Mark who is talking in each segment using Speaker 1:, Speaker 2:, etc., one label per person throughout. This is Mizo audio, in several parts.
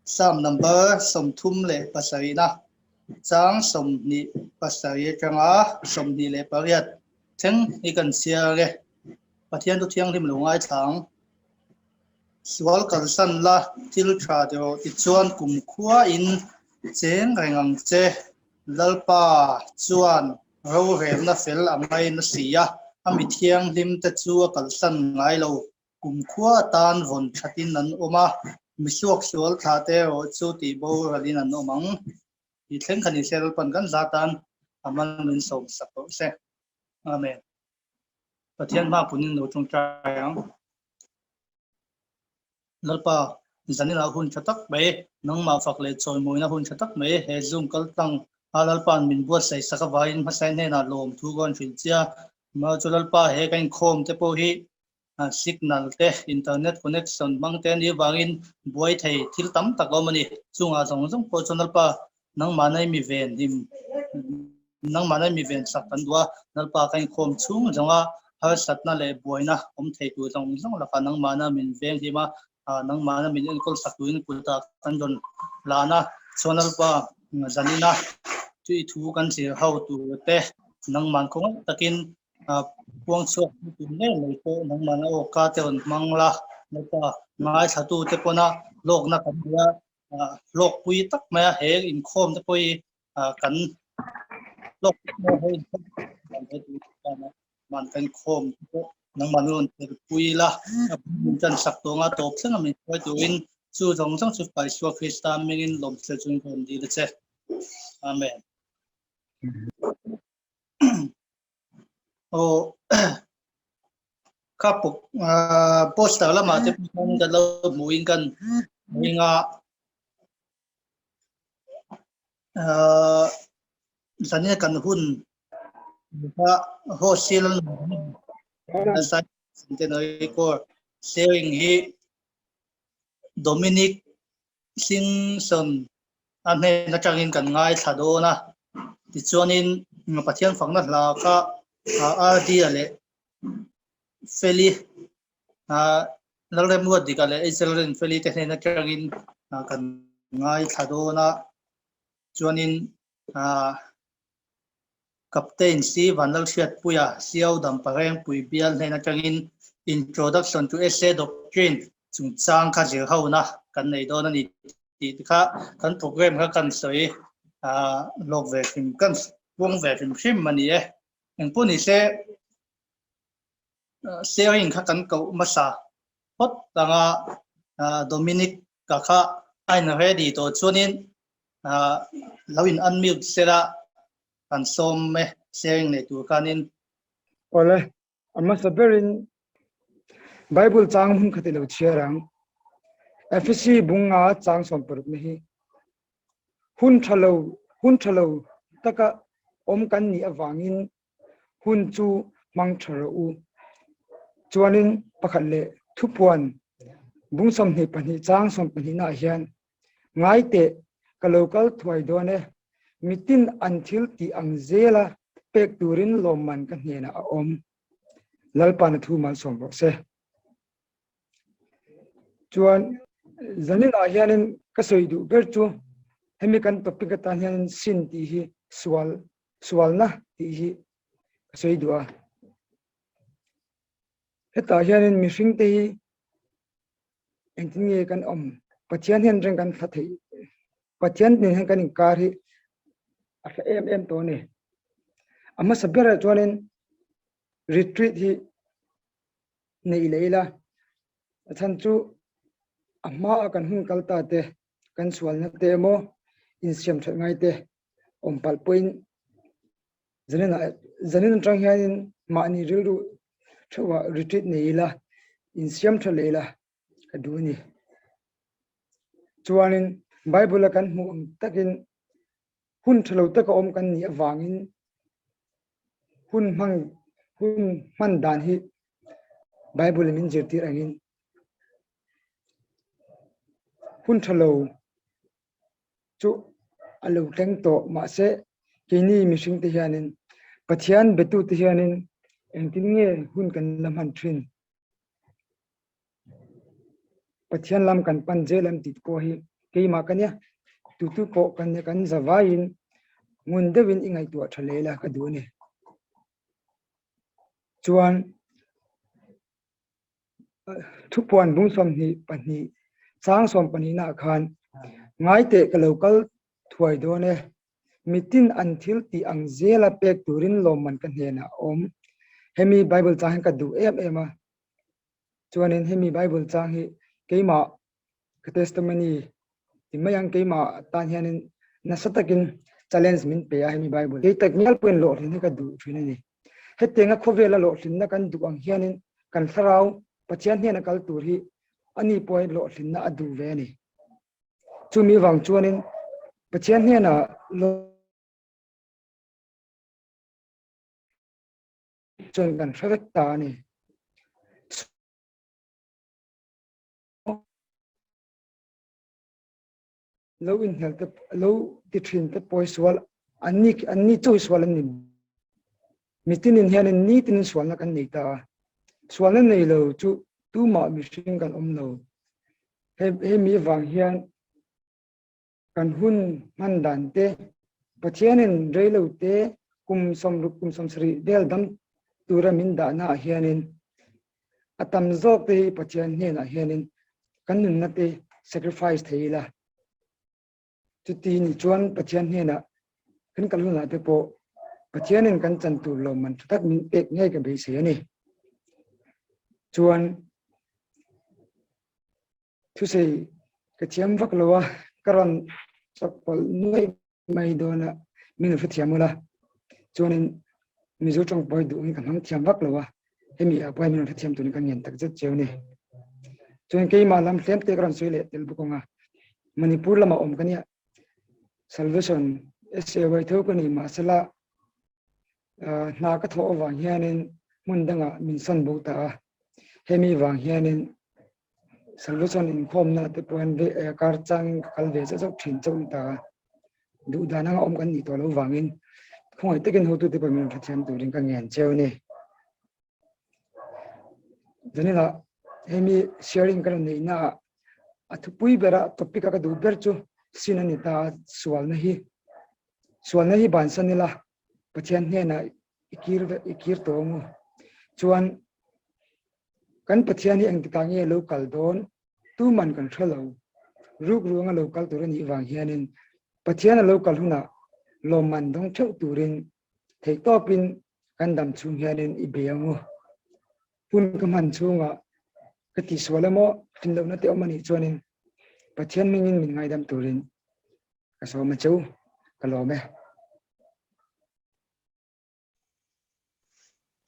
Speaker 1: Psalm number 37 na chang 27 atanga 28 thleng hi kan chhiar e. Pathian thu thianghlim lo ngaithla ang. Sual kalsan la thil tha ti rawh tichuan kumkhua in cheng reng ang che. Lalpa chuan rorelna fel a ngaina si a, a mi thianghlim te chu a kalsan ngai lo. Kumkhua atan vawn thatin an awm a, mi suaksual thlah te erawh chu tih boralin an awm ang. Tih thleng kha ni se Lalpan kan za tan a mal min sawm sak rawh se. Amen. Pathian hma punin lo tawngtai ang. Lalpa, zaninah hun tha tak mai, nangmah fak leh chawimawina hun tha tak mai he Zoom kal tlang a Lalpa'n min buatsaih sak avangin hmasain hnenah lawmthu ka rawn hrilh chia. Chu Lalpa he ka inkhawm te pawh hi signal te, internet connection hmang te anih avangin buai thei thil tam tak a awm a ni. Chungah zawng zawng pawh chuan Lalpa nangmahna i mi ven him, nangmahna i mi ven sak kan duh a, Lalpa ka inkhawm chhung zawnga harsatna leh buaina awm thei tur zawng zawng lakah nangmahna min veng him a, nangmahna min enkawl sak turin kutah kan rawn lan a, chuan Lalpa zanina chu i thu kan zir ho tur te nangmah khawngaih takin puang chhuak tur ngei mai pawh nangmahna aw ka te rawn hmang la, Lalpa ngaithlatu te pawna hlawkna kan nei a, hlawkpui tak mai a he inkhawm te pawh hi kan hlawk man kan khawm pawh nangmah rawn pui la tan sak tawnga tawp thleng a min hruai turin chu zawng zawng chu Isua Krista hmingin lawmthil chung ka rawn dil a che. Amen. Aw kha poster lamah te pawh kan lo hmuhin kan ring a zan kan hun kha host hi Centenary Corps sharing hi Dominic Singson a hnen atangin kan ngaithla dawn a, tichuanin Pathian fakna hla kha RD-a leh Feli Lalremruatdika leh Israel Feli te hnen atangin kan ngaithla dawn a, chuanin Captain C Vanlalhriatpuia Siau Damparengpui bial hnen atangin Introduction to SA Doctrine chungchang kha zir hona kan nei dawn a ni tih te kha kan program kha kan sawi lawk ve hrim kan puang ve hrim hrim a ni e. Engpawh ni se sharing kha kan koh hmasa phawt anga Dominic ka kha a in ready tawh chuanin lo in unmute sela kan sawm e sharing nei tur khanin.
Speaker 2: Awle, a hmasa berin Bible chang hmun khat i lo chhiar ang. Efesi bunga chang 60 na hi. Hun tha lo, hun tha lo taka awm kan nih avangin hun chu hmang tha rawh u. Chuanin pakhat leh thupuan bung 22 chang 12 na hian ngai teh ka lo kal thuai dawn e mitin an thil tih ang zela pek turin lawmman ka hnenah a awm. Lalpa na thu malsawm rawh se. Chuan zaninah hianin ka sawi duh ber chu hemi kan topic atan hianin sin tih hi sual sualna tih hi ka sawi duh a. Hetah hianin mihring te hi engtin nge kan awm Pathian hian reng kan thla thei Pathian nen hian kan inkar hi a hla em em tawh a ni. A hmasa berah chuanin retreat hi nei leh ila a chhan chu a hmaa kan hun kal ta te kan sualna te emaw insiam that ngai te awm palh pawhin zanin zanin atang hianin mahni rilru theuhah retreat nei ila insiam tha leh ila ka duh a ni. Chuanin Bible a kan hmuh ang takin hun tha lo taka awm kan nih avangin hun hmang hun hman dan hi Bible in min zirtir angin hun tha lo chu a lo thleng tawh mahse keini mihring te hianin Pathian betu te hianin engtin nge hun kan la hman thin Pathian lam kan pan zel em tih pawh hi. Keimah ka nia, tutu pawh kan nia kan zavaiin ngun deuhin i ngaihtuah tha leh la ka duh a ni. Chuan thupuan bung 22 chang 12 ah khan ngaiteh ka lo kal thuai dawn e, mitin an thil tih ang zela pek turin lawmman ka hnenah a awm. Hemi Bible chang hi ka duh em em a, chuanin hemi Bible chang hi keimah ka testimony ti mai ang keimah tan hianin nasa takin challenge min pe a hemi Bible. Kei tak ngial pawhin hlawhtlin hi ka duh thin a ni. Hetianga khawvela hlawhtlinna kan duh ang hianin kan thlarau Pathian hnena kal tur hi ani pawhin hlawhtlinna a duh ve a ni. Chumi vang chuanin Pathian hnena chuan kan hre vek ta a ni. Lo inhel te lo ti thin te pawi sual an ni an ni chu sual an ni mitinin hianin nitinin sualna kan nei ta a sualna nei lo chu tumah mihring kan awm lo he he mi vang hian Kan hun hman dan te Pathianin reilo te kum 60 kum 70 vel dam tura min dahna ah hianin a tam zawk te hi Pathian hnenah hianin kan nunna te sacrifice thei ila. Chuti ni chuan Pathian hnenah kan kal hunah te pawh Pathianin kan chan tur lawmman tha tak min pek ngei ka beisei a ni. Chuan Thusei ka thiam vak lo a, ka rawn chawkpawlh nuaih mai dawn a, min lo hrethiam ula. Chuanin Mizo tawng pawh hi duhin ka hmang thiam vak lo a, hemi ah pawh hian min rawn hrethiam turin ka ngen tak zet cheu a ni. Chuan keimah lam tlem te ka rawn sawi leh tel bawk ang a, Manipur lamah awm ka nia, Salvation SAY tho ka ni mahsela hna ka thawh avang hianin hmun dangah min sawn bo ta a, hemi vang hianin Salvation inkhawmna te pawh hian kar changin ka kal ve zauh zauh thin chauh ni ta a, duh dan anga awm kan nih tawh loh vangin khawngaih takin hotute pawh min rawn hrethiam turin ka ngen cheu a ni. Zanila hemi sharing ka rawn neihna ah a thupui bera topic a ka duh ber chu sin a ni ta a, sualna hi sualna hi bansan ila Pathian hnenah i kir i kir tawh ang u. Chuan Kan Pathian hi engtikah nge lo kal dawn? Tuman kan hre lo. Rukruanga lo kal tur a nih vang hianin Pathian a lo kal hunah lawmman dawng theuh turin theihtawpin kan dam chhung hianin i bei ang u. Hun ka hman chhungah ka tihsual emaw tlinlohna te awm a nih chuanin Pathian hmingin min ngaidam turin ka sawm a che u, ka lawm e.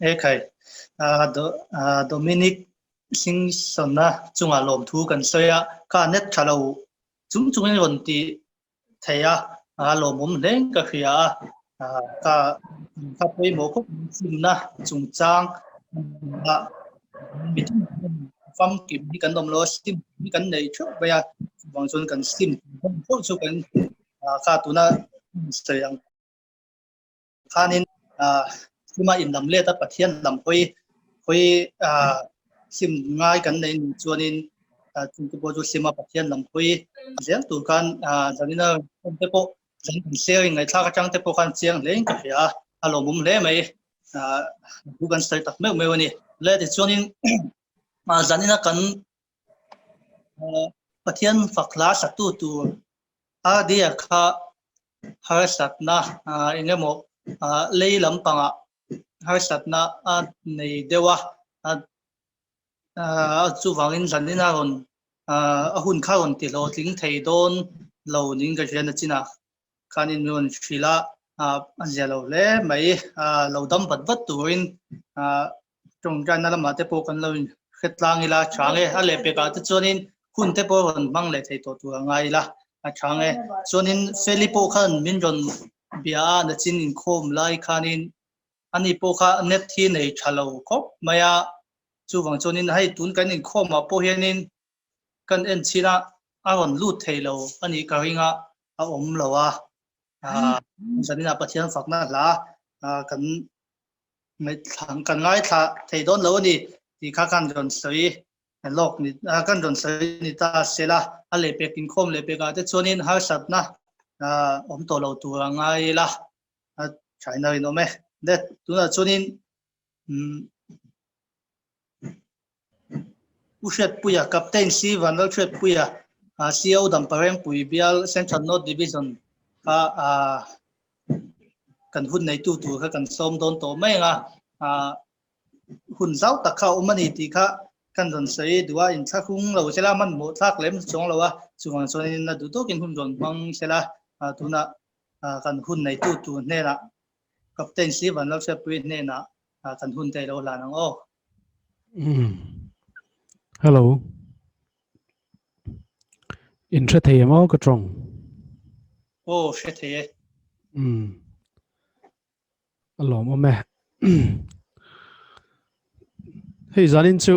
Speaker 1: Ekhai, Dominic Singson-a chungah lawmthu kan sawi a, kha net tha lo chung chungin rawn ti thei a, a lawmawm hle ka hria a, ka kha pawimawh khawp mai simna chungchang mi famkim hi kan awm lo a, sim hi kan nei theuh mai a, chuvang chuan kan sim theuh chu kan kha tuna sawi ang. Khanin sima in lam let a Pathian lam hawi hawi sim ngai kan nei ni chuanin chung te pawh chu sima Pathian lam hawi zel tur khan zanina te pawh zan kan sharing ngaihthlak atang te pawh khan chiang hle in ka hria a, a lawmawm hle mai thu kan sawi tak meuh meuh a ni. Le tichuanin zanina kan Pathian fak hla satu tur Adia kha harsatna eng emaw lei lampangah harsatna a nei deuh a, chuvangin zanin a rawn a hun kha rawn ti hlawhtling thei dawn lo niin ka hria nachinah khanin min rawn hrilh a, a zia lo hle mai, lo dam vat vat turin tawngtaina lamah te pawh kan lo in hre tlang ila a chang e, a lehpekah te chuanin hun te pawh rawn hmang leh thei tawh tur a ngai ila a chang e. Chuanin Feli pawh khan min rawn bia a, nachin inkhawm lai khanin ani pawh kha net hi nei tha lo khawp mai a, chuvang chuanin hei tun kan inkhawmah pawh hianin kan en chhin a, a rawn lut thei lo a nih ka ring a, a awm lo a, zaninah Pathian fakna hla kan Ngaithla kan ngaithla thei dawn lo a ni tih kha khan rawn sawi. Lawk ni kan rawn sawi ni ta sela, a lehpek inkhawm lehpek ah te chuanin harsatna awm tawh lo tur a ngai ila a thaina rinawm e. Le tunah chuanin U Hriatpuia, Captain C Vanlalhriatpuia, CO Damparengpui Bial Central North Division kha kan hun neitu tur kha kan sawm dawn tawh mai ang a. Hun zau tak kha a awm a ni tih kha kan rawn sawi duh a, inthlahrung lo sela, hmanhmawh thlak lem chuang lo a, chuvang chuanin a duh tawkin hun rawn hmang sela, tunah kan hun neitu tur hnenah Captain Si Vanlalhriatpuii hnenah kan hun te ilo hlan ang aw.
Speaker 3: Hello. In hre thei em aw ka tawng?
Speaker 1: Aw hre thei e.
Speaker 3: A lawmawm e. Hei zanin chu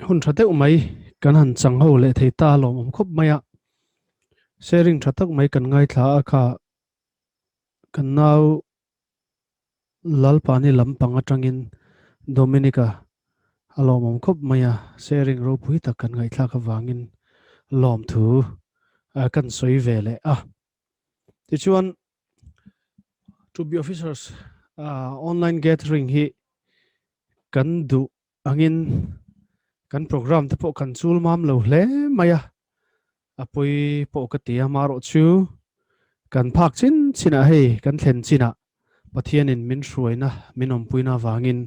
Speaker 3: hun tha deuh mai kan han chang ho leh thei ta a lawmawm khawp mai a. Sharing tha tak mai kan ngaithla a kha kan nau Lalpani lampang atangin Dominica a lawmawm khawp mai a, sharing ropui tak kan ngaihthlak avangin lawmthu kan sawi ve leh a. Tichuan To be officers online gathering hi kan duh angin kan program te pawh kan chul mam lo hle mai a, a pawi pawh ka ti a, marawh chu kan phak chin chinah hei kan thlen chinah Pathianin min hruaina min awmpuina avangin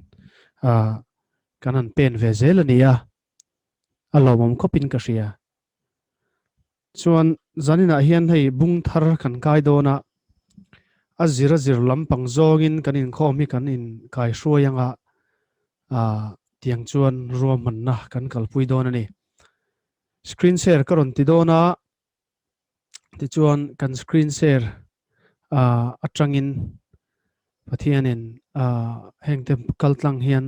Speaker 3: kan han pen ve zel a ni a, a lawmawm khawpin ka hria. Chuan zaninah hian hei bung thar kan kai dawn a, a zir a zir lampang zawngin kan inkhawm hi kan inkai hruai anga tiang chuan ruahmanna kan kalpui dawn a ni. Screen share ka rawn ti dawn a, tichuan kan screen share atangin Pathianin hengte kaltlang hian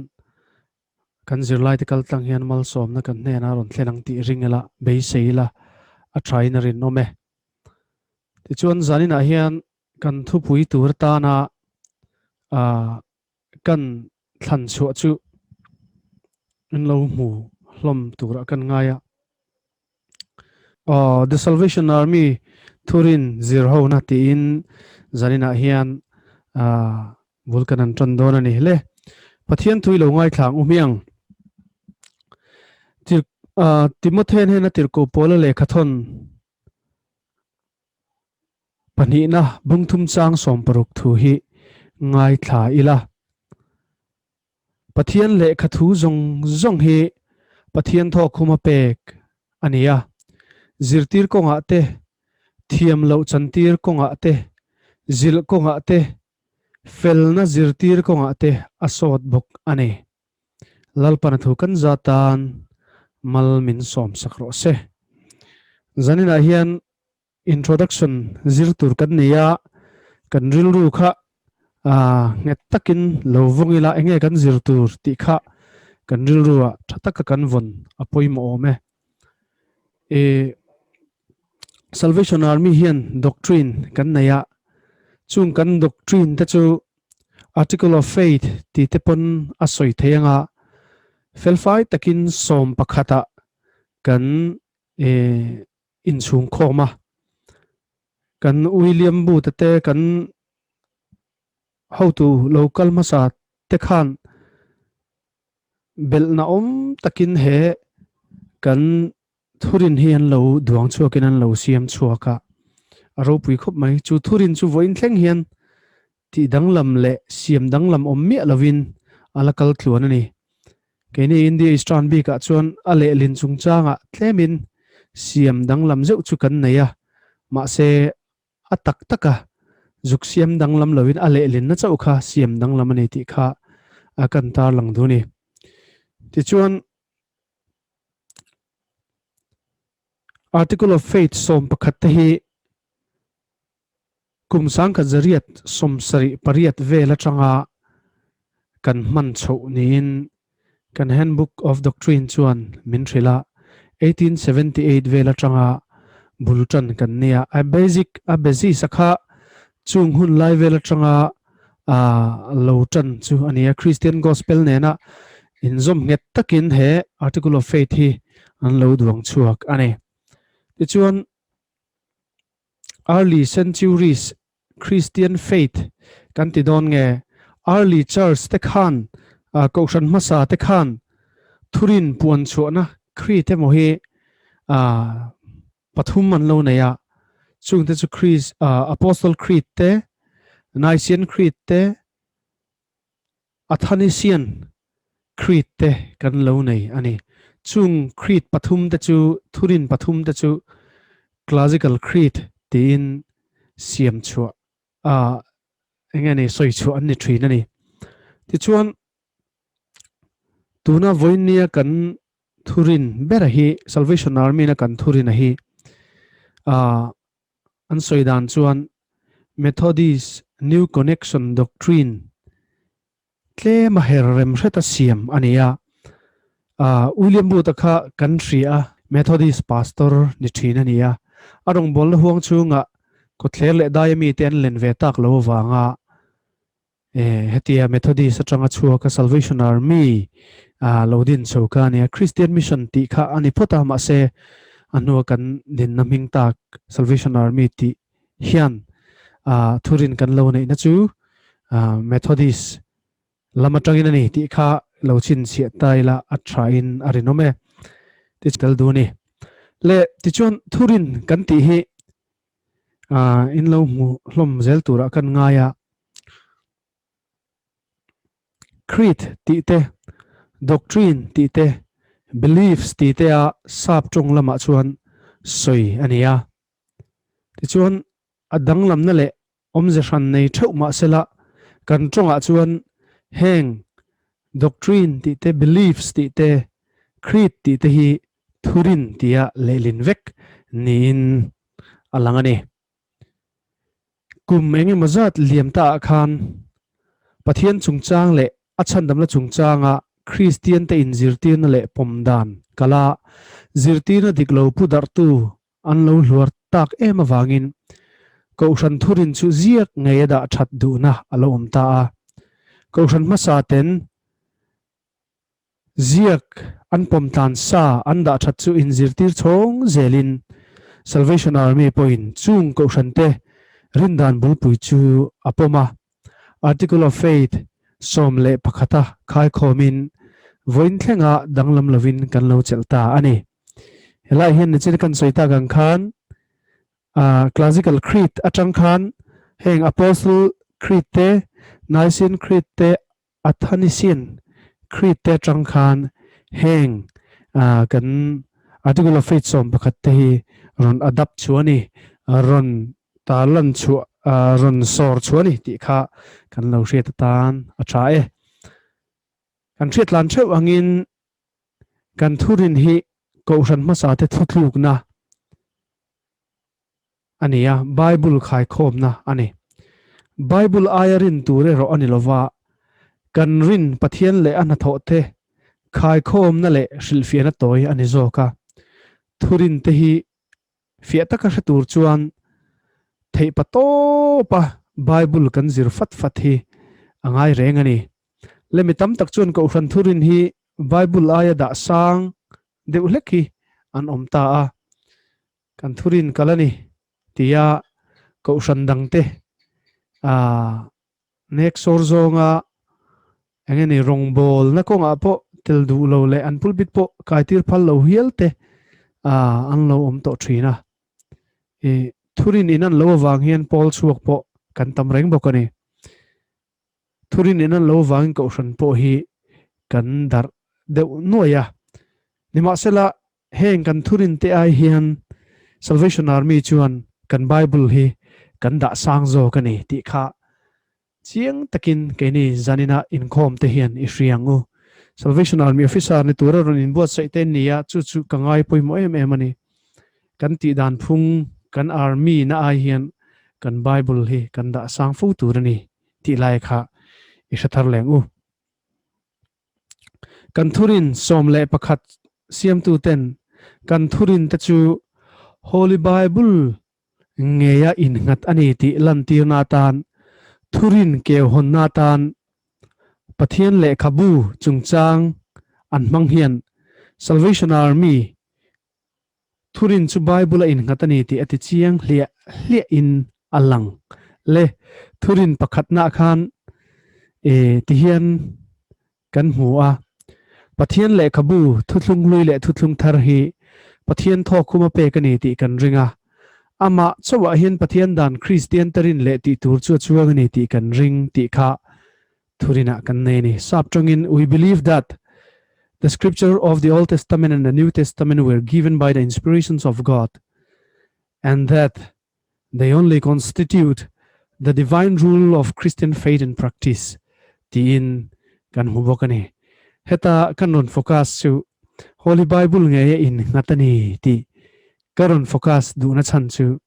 Speaker 3: Kan zirlaite kal tlang hian malsawmna kan hnenah rawn thlen ang tih ring ila, beisei ila a thain a rinawm e. Tichuan zaninah hian kan thupui tur atana kan thlan chhuah chu in lo hmu hlawm turah kan ngai a. The Salvation Army thurin zir hona tiin zaninah hian Bul kan han tan dawn a ni hle. Pathian thui lo ngaithla ang u hmiang. Tir, uh, Timothy hian a tirhkoh Paula lehkhathawn pahnihna bungthum chang 16 thu hi ngaithla ila. Pathian lehkha thu zawng zawng hi Pathian thawkkhuma pek a ni a. Zirtir kawngah te, thiam loh chantir kawngah te, zilh kawngah te, Felna zirtir kawngah te a sawt bawk a ni. Lalpana thu kan za tan mal min sawm sak rawh se. Zaninah hian introduction zir tur kan nei a, kan rilru kha nghet takin lo vawng ila enge kan zir tur tih kha kan rilruah tha taka kan vawn a pawimawh awm e. Salvation Army hian doctrine kan nei a, chung kan doctrine te chu Article of Faith tih te pawn a sawi thei anga felfai takin 11 ah kan inchhung khawm a, kan William Booth te kan hotu lo kal hmasa te khan Belhna awm takin he kan thurin hi an lo duang chhuakin an lo siam chhuak a, a ropui khawp mai. Chu thurin chu vawiin thleng hian tih danglam leh siam danglam awm miah lovin a la kal tluan a ni. Keini India Eastern bikah chuan a lehlin chungchangah tlemin siam danglam zeuh chu kan nei a, mahse a tak taka zuk siam danglam lovin a lehlinna chauh kha siam danglam a ni tih kha a kan tarlang duh a ni. Tichuan, Article of Faith 11 te hi kum 1878 vel atanga kan hman chhoh niin kan Handbook of Doctrine chuan min hrilh a, 1878 vel atanga bul tan kan nia. A basic a basis a kha chung hun lai vel atanga lo tan chu a ni a. Christian Gospel nena Inzawm nghet takin he Article of Faith hi an lo duang chhuak a ni. Tichuan, Early centuries Christian faith kan ti dawn nge? Early church te khan, kohhran hmasa te khan thurin puan chhuahna Creed emaw hi pathum an lo nei a, chungte chu Apostle Creed te, Nicene Creed te, Athanasian Creed te kan lo nei a ni. Chung Creed pathum te chu, thurin pathum te chu Classical Creed tiin siam chhuah a, eng nge ni, sawi chhuah an ni thin a ni. Tichuan, tuna vawinia kan thurin bera hi, Salvation Army-na kan thurin a hi, An sawi dan chuan Methodist New Connection Doctrine tlem a her rem hreta siam a ni a. William Booth-a kha kan hria a, Methodist pastor ni thin a ni a. A rawngbawlna huang chhungah kawtthler leh daia mite an len ve tak lo avanga Hetia Methodist atanga chhuak a Salvation Army lo din chho kha a nia. Christian Mission tih kha a ni phawt a, mahse a hnua kan dinna hming tak Salvation Army tih hian thurin kan lo neihna chu Methodist lam atangin a ni tih kha lo chhinchhiah ta ila a thain a rinawm e. Ti tel duh a ni. Le tichuan thurin kan tih hi in lo hmu hlawm zel turah kan ngai a. Creed tih te, doctrine tih te, beliefs tih te a sap tawng lamah chuan sawi a ni a. Tichuan a danglamna leh awmze hran nei theuh mah sela kan tawngah chuan heng doctrine tih te, beliefs tih te, creed tih te hi thurin tia lehlin vek niin a lang a ni. Kum eng emaw zat liam ta ah khan Pathian chungchang leh a chhandamna chungchanga Kristian te inzirtirna leh pawm dan kala zirtirna dik lo pu darhtu an lo hluar tak em avangin Kohhran thurin chu ziak ngei a dah that duhna a lo awm ta a. Kohhran hmasa ten Ziak an pawm tlan sa an dah that chu inzirtir chhawng zelin Salvation Army pawhin chung kohhrante rindan bulpui chu a pawm a. Article of Faith 11 a khaikhawmin vawiin thlenga danglam lovin kan lo chelh ta a ni. Helai hian nichin kan sawi tak ang khan Classical Creed atang khan heng Apostle Creed te, Nicene Creed te, Athanasian Creed te atang khan heng kan Article of Faith 11 te hi rawn adapt chhuah a ni, rawn tarlan chhuah, rawn sawr chhuah a ni tih kha kan lo hriat atan a tha e. Kan hriatlan theuh angin kan thurin hi Kohhran hmasa te thutlukna a ni a, Bible khaikhawmna a ni. Bible aia rin tur erawh a ni lova, kan rin Pathian leh a hnathawh te khaikhawmna leh hrilhfiahna tawi a ni zawk a. Thurin te hi fiah taka hre tur chuan theihpa tawpa Bible kan zir fat fat hi a ngai reng a ni. Le mi tam tak chuan Kohhran thurin hi Bible aia dah sang deuh hlek hi an awm ta a. Kan thurin kal a ni tia kohhran dangte nek sawr zawnga eng nge ni rawngbawlna kawngah pawh tel duh lo leh an pulpit pawh kaitir phal lo hial te an lo awm tawh thin a. Thurin in an lo avang hian pawl chhuak pawh kan tam reng bawk a ni. Thurin in an lo vangin kohhran pawh hi kan darh deuh nuai a. Nimahsela, heng kan thurin te ai hian Salvation Army chuan kan Bible hi kan dah sang zawk a ni tih kha chiang takin keini zanina inkhawm te hian i hria ang u. Salvation Army officer ni tura rawn inbuatsaih te an ni a, chu chu ka ngai pawimawh em em a ni. Kan tih dan phung kan Army na ai hian kan Bible hi kan dah sang fo tur a ni tih lai kha i hre thar leng u. Kan thurin 11 siamtu ten kan thurin te chu Holy Bible ngeia innghat a ni tih lantirna atan thurin keu hawnna atan Pathian lehkhabu chungchang. an hmang hian Salvation Army Thurin chu Bible a innghat a ni tih a ti chiang hliah hliah in a lang. Le thurin pakhatna khan e ti hian kan hmu a, Pathian lehkhabu thuthlung hlui leh thuthlung thar hi Pathian thawkkhum a pek a ni tih kan ring a, amah chauhah hian Pathian dan Kristian te rin leh tih tur chu a chuang a ni tih kan ring tih kha thurinah kan nei a ni. Sap tawngin, We believe that the scripture of the Old Testament and the New Testament were given by the inspirations of God and that they only constitute the divine rule of Christian faith and practice tiin kan hmu bawk a ni. Heta kan rawn focus chu Holy Bible ngeia innghat a ni tih ka rawn focus duhna chhan chu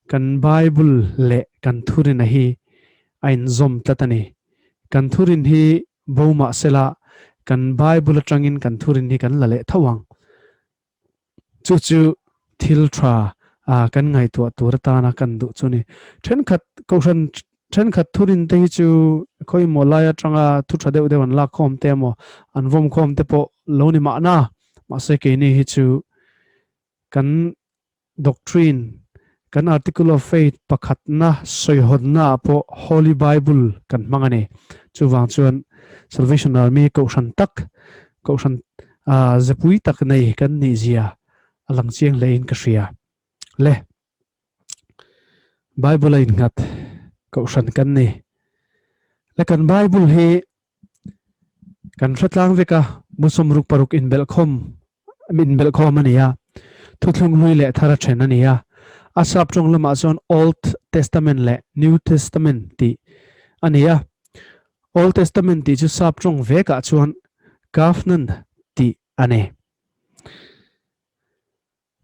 Speaker 3: kan Bible leh kan thurina hi a inzawm tlat a ni. Kan thurin hi bo mah sela kan Bible atangin kan thurin hi kan la leh tho ang. Chu chu thil tha kan ngaihtuah tur atana kan duh chu a ni. Thenkhat kohhran thenkhat thurin te hi chu khawimaw lai atanga thu tha deuh deuh an lak khawm te emaw an vawm khawm te pawh lo ni mahna. Mahse keini hi chu kan doctrine, kan article of faith pakhatna sawihawnna ah pawh Holy Bible kan hmang a ni. Chuvang chuan Salvation Army kohhran tak, kohhran zepui tak nei kan nih zia a lang chiang hle in ka hria. Le Bible a innghat kohhran kan ni. Le kan Bible hi Kan hretlang vek a, mu sawmruk paruk inbelhkhawm inbelhkhawm a ni a, thuthlung hlui leh thar a then a ni a. A sap tawng lamah chuan Old Testament leh New Testament tih a ni a. Old Testament tih chu sap tawng vekah chuan Covenant tih a ni.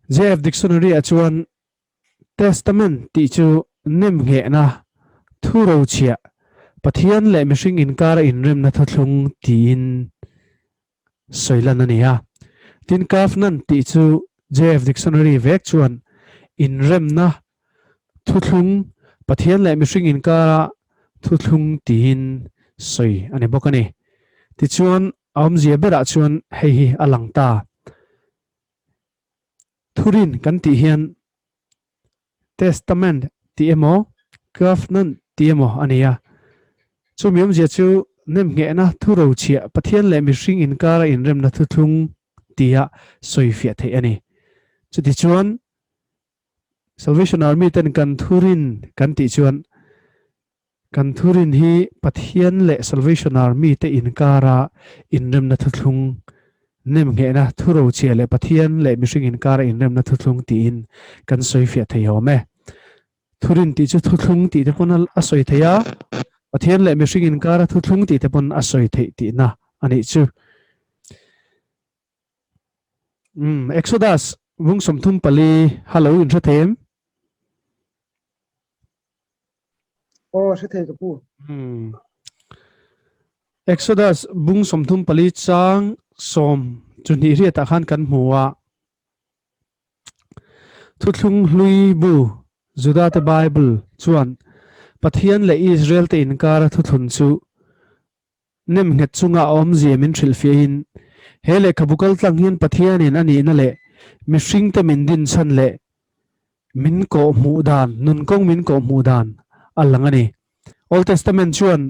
Speaker 3: JF Dictionary-ah chuan Testament tih chu nemnghehna, thu rochhiah, Pathian leh mihring inkara inremna thuthlung tiin sawi lan a ni a. Tin, Covenant tih chu JF Dictionary vek chuan inremna thuthlung, Pathian leh mihring inkara thuthlung tiin sawi a ni bawk a ni. Tichuan, a awmzia berah chuan hei hi a lang ta. Thurin kan tih hian Testament tih emaw Covenant tih emaw a ni a. Chumi awmzia chu nemnghehna thu rochhiah Pathian leh mihring inkara inremna thuthlung tia sawifiah theih a ni. Chutichuan Salvation Army ten kan thurin kan tih chuan Kan thurin hi Pathian leh Salvation Army te inkara inremna thuthlung, nemnghehna thurochhia leh Pathian leh mihring inkara inremna thuthlung tiin kan sawifiah thei awm e. Thurin tih chu thuthlung tih te pawn a sawi thei a, Pathian leh mihring inkara thuthlung tih te pawn a sawi theih tihna a nih chu. Umm, Exodus vung 34 Hallo in hre thei em?
Speaker 2: Aw, hre thei ka pu.
Speaker 3: Hmm. Exodus bung 34 chang sawm chu hnih riatah khan kan hmu a. Thuthlung hlui bu Juda te Bible chuan Pathian leh Israel te inkara thuthlun chu Nemnghet chunga a awmzia min hrilhfiahin, he lehkhabu kaltlang hian Pathianin a nihna leh mihringte min dinchhan leh min kawhhmuh dan, nunkawng min kawhhmuh dan a lang a ni. Old Testament chuan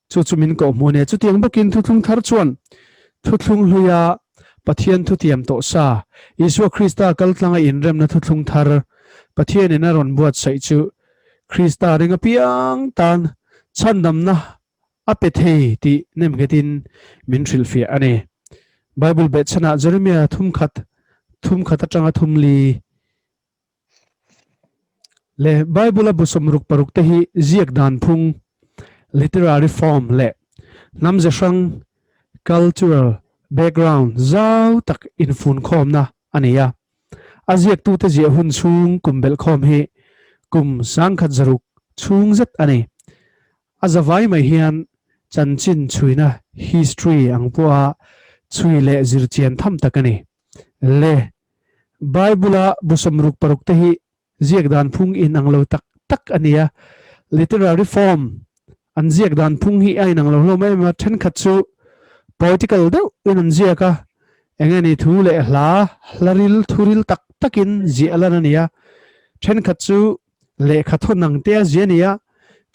Speaker 3: chu chu min kawhhmuh a ni a, chutiang bawkin Thuthlung Thar chuan Thuthlung Hluia Pathian thutiam tawh sa, Isua Krista kaltlanga inremna Thuthlung Thar Pathianin a rawn buatsaih chu Krista ring apiang tan chhandamna a pe thei tih nemnghetin min hrilhfiah a ni. Bible behchhanah Jeremiah thum khat, thum khat atanga thum li leh Bible-a bu 66 te hi ziak dan phung, literary form, leh hnam ze hrang, cultural background, zau tak infunkhawmna a ni a. A ziaktute ziah hun chhung kum belhkhawm hi kum 1600 chhung zet a ni. A zavai mai hian chanchin chhuina, history, ang pawha chhui leh zirchian tham tak a ni. Le, Bible-a bu 66 te hi ziak dan phung inang lo tak tak a ni a. Literary form an ziak dan phung hi a inang lo hlawm em a, thenkhat chu poetical deuhin an ziak a. Enge ni thu leh hla, hla ril, thuril tak takin ziah lan a ni a. Thenkhat chu lehkha thawn ang te a ziah a ni a,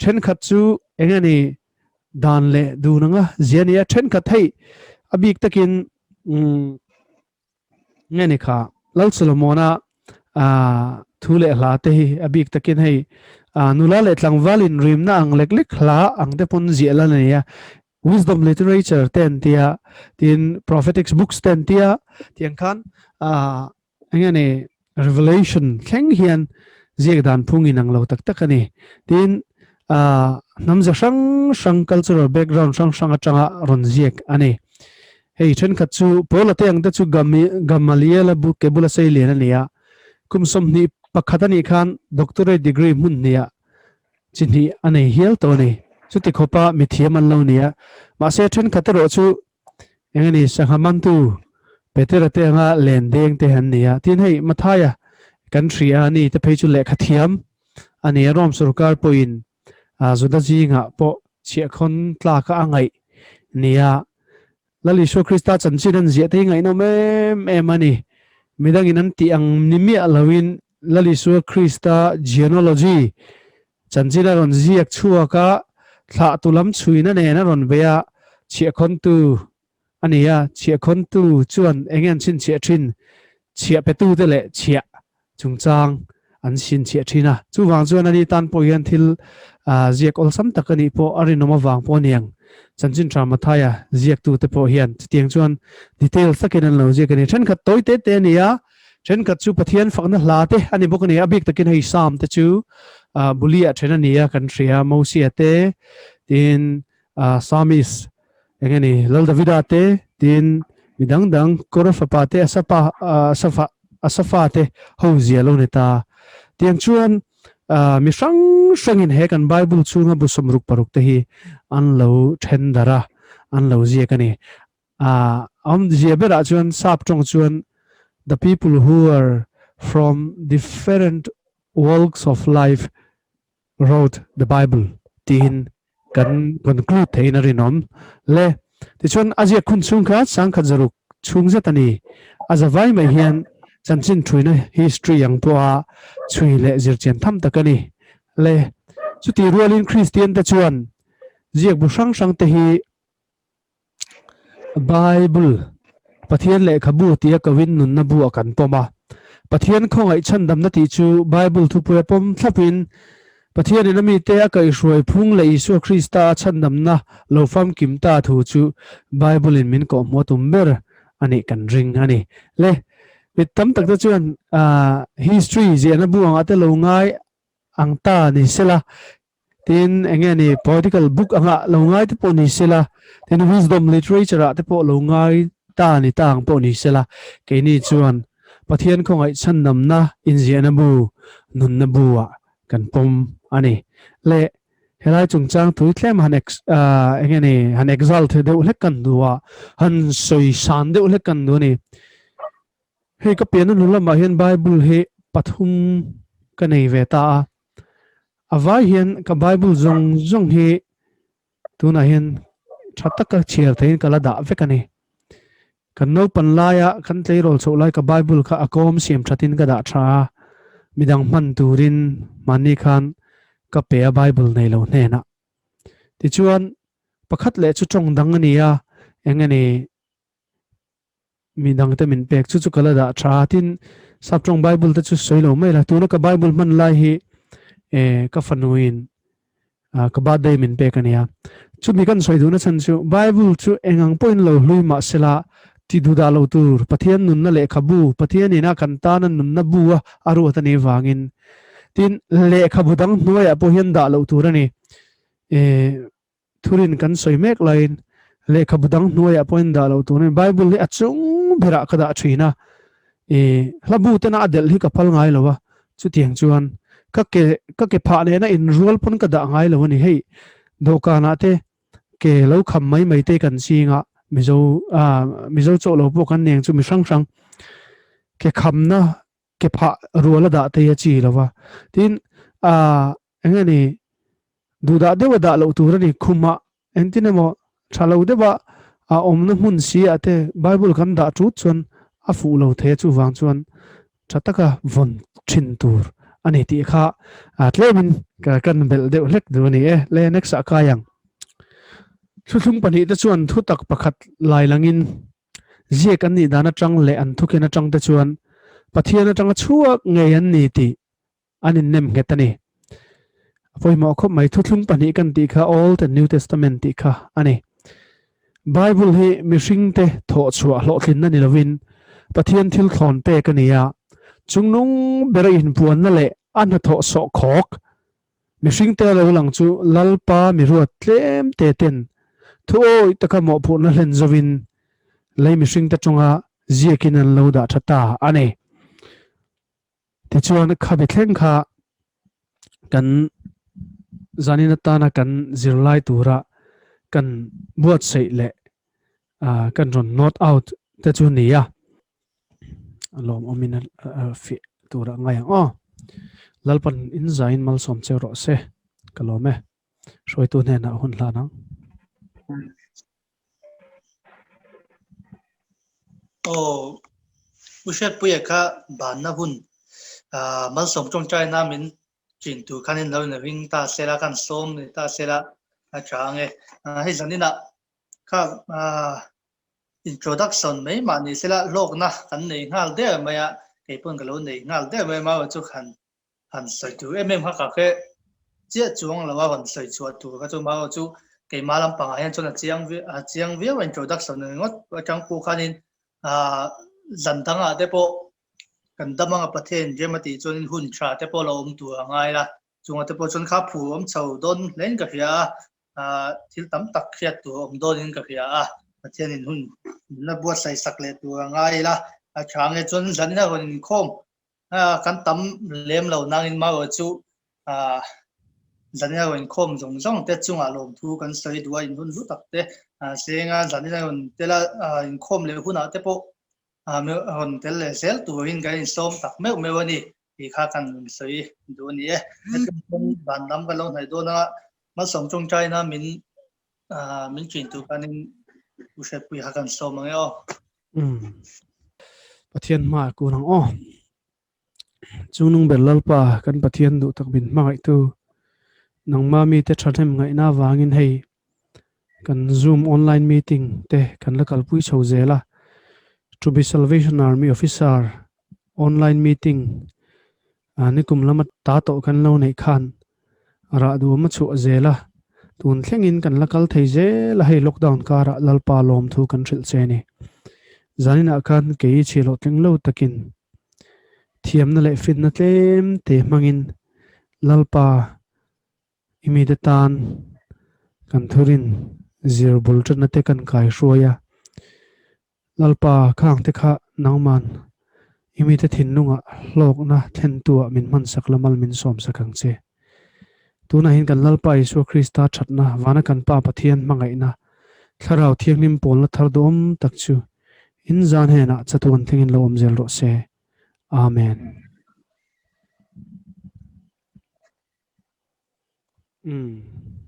Speaker 3: thenkhat chu enge ni dan leh dun anga ziah a ni a, thenkhat hei a bik takin umm nge ni kha Lal Solomona thu leh hla te hi a bik takin hei nula leh tlangval in rimna ang lek lek hla ang te pawn ziah lan a ni a. Wisdom literature te an tia, tin prophetic books te an tia, tiang khan enge ni revelation thleng hian ziak dan phung in ang lo tak tak a ni. Tin hnamza hrang hrang cultural background hrang hrang atanga rawn ziak a ni. Hei thenkhat chu Paula te ang te chu Gamaliel-a bu ke bula sei lian a ni a, kum 21 a nih khan doctorate degree hmun hniah chi hnih a nei hial tawh a ni. Chuti khawpa mithiam an lo ni a, mahse thenkhat erawh chu eng a ni, sangha mantu Petera te anga len deng te an ni a. Tin hei Mathaia kan hria a ni te phei chu lehkha thiam a ni a, Rome sorkar pawhin Juda zingah pawh chhiahkhawn tlaka a ngaih ni a. Lal Isua Krista chanchin an ziah te hi ngaihnawm em em a ni. Midangin an tih ang ni miah loin Lal Isua Krista genealogy chanchin a rawn ziak chhuak a, thlahtu lam chhuina nen a rawn bei a, chhiahkhawntu a ni a, chhiahkhawntu chuan eng nge an chhinchhiah thin? Chhiah petute leh chhiah chungchang an chhinchhiah thin a. Chuvang chuan ani tan pawh hian thil ziak awlsam tak a nih pawh a rinawm avang pawh a ni ang. Chanchin Tha Mathaia ziaktute pawh hian chutiang chuan detail takin an lo ziak a ni. Thenkhat tawi te te a ni a, thenkhat chu Pathian fakna hla te a ni bawk a ni. A bik takin hei Psalm te chu Bulia then a ni a kan hria, Mosia te, tin Psalmist eng nge ni Lal Davida te, tin mi dang dang Kora fapa te, Asapa Asafa Asafa te ho zia lo ni ta. Tiang chuan mi hrang hrangin he kan Bible chhunga bu 66 te hi an lo then darh a, an lo ziak a ni. Awm zia berah chuan sap tawng chuan the people who are from different walks of life wrote the Bible tiin kan conclude theiin a rinawm le. Tichuan a ziak khun chhung kha 1600 chhung zet a ni. A zavai mai hian chanchin thuina history ang pawha chhui leh zirchian tham tak a ni le. Chuti rualin Kristian te chuan ziak bu hrang hrang te hi Bible, Pathian lehkhabu tia koin nunna bu a kan pawm a. Pathian khawngaih chhandamna tih chu Bible thupuia pawm thlapin Pathianin a mite a kaihhruai phung leh Isua Krista a chhandamna lo famkim ta thu chu Bible-in min kawhhmuh a tum ber a nih kan ring a ni. Le, mi tam tak te chuan history ziahna bu angah te lo ngai ang ta ni sela, Tin, eng nge ni, poetical book anga lo ngai te pawh ni sela, tin wisdom literature ah te pawh lo ngai ta ni ta ang pawh ni sela, keini chuan Pathian khawngaih chhandamna inziahna bu, nunna bu ah kan pawm a ni. Le, helai chungchang thui tlem han ex, eng nge ni, han exalt deuh hlek kan duh a, han sawi san deuh hlek kan duh a ni. Hei ka pianna hnu lamah hian Bible hi pathum ka nei ve ta a, A vai hian ka Bible zawng zawng hi tunah hian tha taka chhiar theihin ka la dah vek a ni. Kan naupan laia kan tleirawl chhoh lai ka Bible kha a kawm siam thatin ka dah tha a, midang hman turin mahni khan ka pe a Bible nei lo hnenah. Tichuan pakhat leh chu tawng dang a ni a, eng nge ni Mi dangte min pek chu chu ka la dah tha tin Saptawng Bible te chu sawi lo mai la tuna ka Bible hman lai hi eh ka fanuin ka birthday min pek ania chumi kan sawi duhna chhan chu Bible chu engang pawhin lo hlui mah sela ti duhdah lo tur Pathian nunna lehkhabu Pathian ina kan tana nunna bu a a ruat a nih vangin tin lehkhabu dang hnuaiah pawh hian dah loh tur a ni eh Thurin kan sawi mek laiin lehkhabu dang hnuaiah pawhin dah loh tur a ni. Bible hi a chung berah ka dah thin a, i hlabu tena a delh hi ka phal ngai lo a, chutiang chuan ka ke ka ke phah nena inrual pawn ka dah ngai lo a ni. Hei dawhkanah te ke lo kham mai mai te kan ching a, Mizo Mizo chawh lo pawh kan neng chu mi hrang hrang ke khamna ke phah rual a dah te hi a chi lo va. Tin, eng nge ni, duhdah deuh a dah loh tur a ni, khumah engtin emaw tha lo deuha A awmna hmun si ah te Bible kan dah tut chuan a fuh lo thei a chuvang chuan tha taka vawn thin tur a ni tih kha tlemin kan belh deuh hlek duh a ni e. Le next ah kai ang. Thuthlung pahnihte chuan thutak pakhat lai langin ziak an nih dan atang leh an thuken atang te chuan Pathian atanga chhuak ngei an ni tih an innem nghet a ni. A pawimawh khawp mai thuthlung pahnih kan tih kha Old and New Testament tih kha a ni. Bible hi mihringte thawh chhuah hlawhtlinna ni lovin Pathian thil thlawn pek a ni a, chungnung bera inpuanna leh a hnathawh sawhkhawk mihringte a lo lang chu Lalpa miruat tlem te ten thuawi taka mawhphurhna hlen zovin lei mihringte chunga ziakin an lo dah tha ta a ni. Tichuan khabe thleng kha kan zanin atana kan zirlai tura kan buatsaih leh kan rawn note out te chu ni a. A lawmawmin a fiah tura ngai ang aw. Lalpan in zain malsawm cheu rawh se. Ka lawm e. Hruaitu hnenah hun hlan ang.
Speaker 1: Aw, U Hriatpuia kha banna hun malsawm tawngtaina min chin tur khanin lo inring ta sela, kan sawm ni ta sela a tha ang e. Hei zaninah kha introduction mai mah ni sela hlawkna kan nei nghal der mai a, kei pawn ka lo nei nghal der mai a, amaherawhchu han han sawi tur em em kha ka hre chiah chuang lo a rawn sawi chhuah tur kha chu amaherawh chu keimah lampangah hian chuan a chiang a chiang viau a introduction ringawt atang pawh khanin ah zan dangah te pawh kan dam anga Pathian rem a tih chuanin hun tha te pawh lo awm tur a ngai la chungah te pawh chuan kha phur awm chho dawn hlein ka hria a ah thil tam tak hriat tur awm dawnin ka hria a Pathianin hun la buatsaih sak leh tur a ngai la a tha nge chuan zanin a rawn inkhawm kan tam lem lo nangin marawh chu zanin a rawn inkhawm zawng zawng te chungah lawmthu kan sawi duh a inhun hlu tak te senga zanin a rawn tel a inkhawm leh hunah te pawh rawn tel leh zel turin kan insawm tak meuh meuh a ni tih kha kan rawn sawi duh a ni e. Van lam kan lo hnaih dawn a malsawm tawngtaina min min ṭin tur khanin U Hriatpuia kha kan sawm ang e aw.
Speaker 3: Umm. Pathian hma a kun ang aw. Chungnung ber Lalpa kan Pathian duh tak min hmangaihtu nangma mite thahnem ngaihna avangin hei kan Zoom online meeting te kan la kalpui chho zel a. To be Salvation Army Officer online meeting nikum lama ta tawh kan lo neih khan rah duam a chhuah zel a, tun thlengin kan la kal thei zel a, hei lockdown karah Lalpa lawmthu kan hrilh che a ni. Zaninah khan kei chhiahhlawh tling lo takin thiamna leh fitna tlem te hmangin Lalpa i mite tan kan thurin zir bul ṭanna te kan kaihruai a, Lalpa, khangte kha nangman i mite thinlungah hlawkna thlentuah min hmansak la mal min sawmsak ang che. Tunah hian kan Lalpa Isua Krista thatna, vana kan Pa Pathian hmangaihna, Thlarau Thianghlim pawlna thar duhawm tak chu in zan hnenah chatuan thlengin lo awm zel rawh se. Amen. Umm.